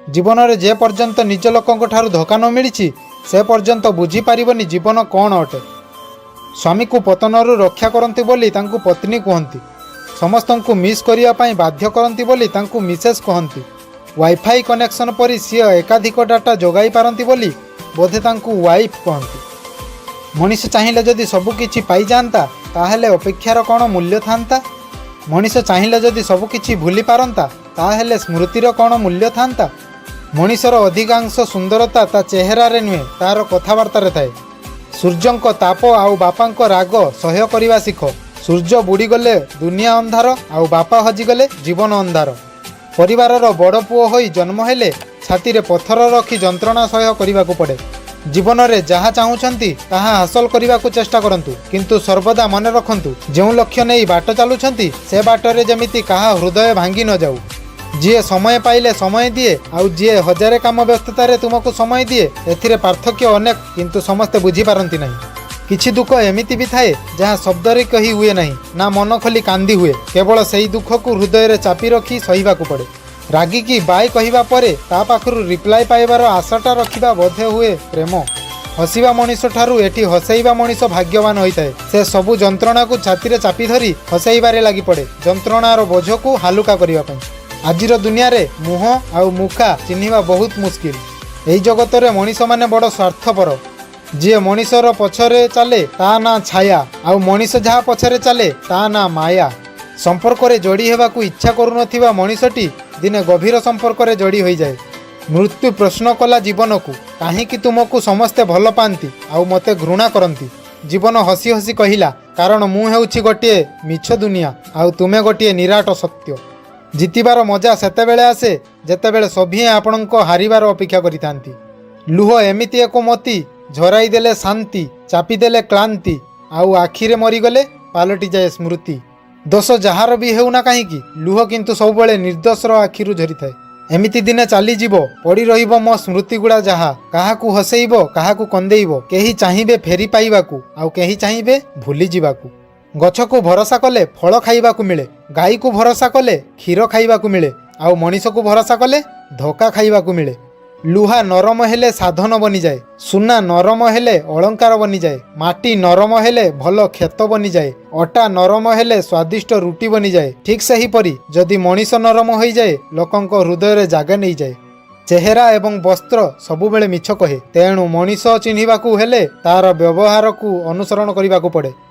ଜୀବନରେ ଯେ ପର୍ଯ୍ୟନ୍ତ ନିଜ ଲୋକଙ୍କ ଠାରୁ ଧୋକା ନ ମିଳିଛି, ସେ ପର୍ଯ୍ୟନ୍ତ ବୁଝିପାରିବନି ଜୀବନ କ'ଣ ଅଟେ। ସ୍ୱାମୀକୁ ପତନରୁ ରକ୍ଷା କରନ୍ତି ବୋଲି ତାଙ୍କୁ ପତ୍ନୀ କୁହନ୍ତି। ସମସ୍ତଙ୍କୁ ମିସ୍ କରିବା ପାଇଁ ବାଧ୍ୟ କରନ୍ତି ବୋଲି ତାଙ୍କୁ ମିସେସ୍ କହନ୍ତି। ୱାଇଫାଇ କନେକ୍ସନ୍ ପରି ସିଏ ଏକାଧିକ ଡାଟା ଯୋଗାଇ ପାରନ୍ତି ବୋଲି ବୋଧେ ତାଙ୍କୁ ୱାଇଫ୍ କହନ୍ତି। ମଣିଷ ଚାହିଁଲେ ଯଦି ସବୁ କିଛି ପାଇଯାଆନ୍ତା, ତାହେଲେ ଅପେକ୍ଷାର କ'ଣ ମୂଲ୍ୟ ଥାନ୍ତା? ମଣିଷ ଚାହିଁଲେ ଯଦି ସବୁ କିଛି ଭୁଲି ପାରନ୍ତା, ତାହେଲେ ସ୍ମୃତିର କ'ଣ ମୂଲ୍ୟ ଥାନ୍ତା? ମଣିଷର ଅଧିକାଂଶ ସୁନ୍ଦରତା ତା ଚେହେରାରେ ନୁହେଁ, ତାର କଥାବାର୍ତ୍ତାରେ ଥାଏ। ସୂର୍ଯ୍ୟଙ୍କ ତାପ ଆଉ ବାପାଙ୍କ ରାଗ ସହ୍ୟ କରିବା ଶିଖ। ସୂର୍ଯ୍ୟ ବୁଡ଼ିଗଲେ ଦୁନିଆ ଅନ୍ଧାର, ଆଉ ବାପା ହଜିଗଲେ ଜୀବନ ଅନ୍ଧାର। ପରିବାରର ବଡ଼ ପୁଅ ହୋଇ ଜନ୍ମ ହେଲେ ଛାତିରେ ପଥର ରଖି ଯନ୍ତ୍ରଣା ସହ୍ୟ କରିବାକୁ ପଡ଼େ। ଜୀବନରେ ଯାହା ଚାହୁଁଛନ୍ତି, ତାହା ହାସଲ କରିବାକୁ ଚେଷ୍ଟା କରନ୍ତୁ, କିନ୍ତୁ ସର୍ବଦା ମନେ ରଖନ୍ତୁ, ଯେଉଁ ଲକ୍ଷ୍ୟ ନେଇ ବାଟ ଚାଲୁଛନ୍ତି, ସେ ବାଟରେ ଯେମିତି କାହା ହୃଦୟ ଭାଙ୍ଗି ନ ଯାଉ। ଯିଏ ସମୟ ପାଇଲେ ସମୟ ଦିଏ ଆଉ ଯିଏ ହଜାରେ କାମ ବ୍ୟସ୍ତତାରେ ତୁମକୁ ସମୟ ଦିଏ, ଏଥିରେ ପାର୍ଥକ୍ୟ ଅନେକ, କିନ୍ତୁ ସମସ୍ତେ ବୁଝିପାରନ୍ତି ନାହିଁ। କିଛି ଦୁଃଖ ଏମିତି ବି ଥାଏ, ଯାହା ଶବ୍ଦରେ କହି ହୁଏ ନାହିଁ, ନା ମନ ଖୋଲି କାନ୍ଦି ହୁଏ। କେବଳ ସେଇ ଦୁଃଖକୁ ହୃଦୟରେ ଚାପି ରଖି ସହିବାକୁ ପଡ଼େ। ରାଗିକି ବାଇ କହିବା ପରେ ତା ପାଖରୁ ରିପ୍ଲାଏ ପାଇବାର ଆଶାଟା ରଖିବା ବୋଧେ ହୁଏ ପ୍ରେମ। ହସିବା ମଣିଷ ଠାରୁ ଏଠି ହସେଇବା ମଣିଷ ଭାଗ୍ୟବାନ ହୋଇଥାଏ। ସେ ସବୁ ଯନ୍ତ୍ରଣାକୁ ଛାତିରେ ଚାପି ଧରି ହସେଇବାରେ ଲାଗିପଡ଼େ, ଯନ୍ତ୍ରଣାର ବୋଝକୁ ହାଲୁକା କରିବା ପାଇଁ। ଆଜିର ଦୁନିଆରେ ମୁହଁ ଆଉ ମୁଖା ଚିହ୍ନିବା ବହୁତ ମୁସ୍କିଲ। ଏହି ଜଗତରେ ମଣିଷମାନେ ବଡ଼ ସ୍ୱାର୍ଥପର। ଯିଏ ମଣିଷର ପଛରେ ଚାଲେ, ତା ନାଁ ଛାୟା, ଆଉ ମଣିଷ ଯାହା ପଛରେ ଚାଲେ, ତା ନାଁ ମାୟା। ସମ୍ପର୍କରେ ଯୋଡ଼ି ହେବାକୁ ଇଚ୍ଛା କରୁନଥିବା ମଣିଷଟି ଦିନେ ଗଭୀର ସମ୍ପର୍କରେ ଯୋଡ଼ି ହୋଇଯାଏ। ମୃତ୍ୟୁ ପ୍ରଶ୍ନ କଲା ଜୀବନକୁ, "କାହିଁକି ତୁମକୁ ସମସ୍ତେ ଭଲ ପାଆନ୍ତି ଆଉ ମୋତେ ଘୃଣା କରନ୍ତି?" ଜୀବନ ହସି ହସି କହିଲା, "କାରଣ ମୁଁ ହେଉଛି ଗୋଟିଏ ମିଛ ଦୁନିଆ ଆଉ ତୁମେ ଗୋଟିଏ ନିରାଟ ସତ୍ୟ।" ଜିତିବାର ମଜା ସେତେବେଳେ ଆସେ, ଯେତେବେଳେ ସଭିଏଁ ଆପଣଙ୍କ ହାରିବାର ଅପେକ୍ଷା କରିଥାନ୍ତି। ଲୁହ ଏମିତି ଏକ ମୋତି, ଝରାଇ ଦେଲେ ଶାନ୍ତି, ଚାପିଦେଲେ କ୍ଳାନ୍ତି, ଆଉ ଆଖିରେ ମରିଗଲେ ପାଲଟିଯାଏ ସ୍ମୃତି। ଦୋଷ ଯାହାର ବି ହେଉନା କାହିଁକି, ଲୁହ କିନ୍ତୁ ସବୁବେଳେ ନିର୍ଦ୍ଦୋଷର ଆଖିରୁ ଝରିଥାଏ। ଏମିତି ଦିନେ ଚାଲିଯିବ, ପଡ଼ି ରହିବ ମୋ ସ୍ମୃତିଗୁଡ଼ା ଯାହା। କାହାକୁ ହସେଇବ, କାହାକୁ କନ୍ଦେଇବ। କେହି ଚାହିଁବେ ଫେରି ପାଇବାକୁ, ଆଉ କେହି ଚାହିଁବେ ଭୁଲିଯିବାକୁ। ଗଛକୁ ଭରସା କଲେ ଫଳ ଖାଇବାକୁ ମିଳେ, ଗାଈକୁ ଭରସା କଲେ କ୍ଷୀର ଖାଇବାକୁ ମିଳେ, ଆଉ ମଣିଷକୁ ଭରସା କଲେ ଧୋକା ଖାଇବାକୁ ମିଳେ। ଲୁହା ନରମ ହେଲେ ସାଧନ ବନିଯାଏ, ସୁନା ନରମ ହେଲେ ଅଳଙ୍କାର ବନିଯାଏ, ମାଟି ନରମ ହେଲେ ଭଲ କ୍ଷେତ ବନିଯାଏ, ଅଟା ନରମ ହେଲେ ସ୍ୱାଦିଷ୍ଟ ରୁଟି ବନିଯାଏ। ଠିକ୍ ସେହିପରି ଯଦି ମଣିଷ ନରମ ହୋଇଯାଏ, ଲୋକଙ୍କ ହୃଦୟରେ ଜାଗା ନେଇଯାଏ। ଚେହେରା ଏବଂ ବସ୍ତ୍ର ସବୁବେଳେ ମିଛ କହେ, ତେଣୁ ମଣିଷ ଚିହ୍ନିବାକୁ ହେଲେ ତାର ବ୍ୟବହାରକୁ ଅନୁସରଣ କରିବାକୁ ପଡ଼େ।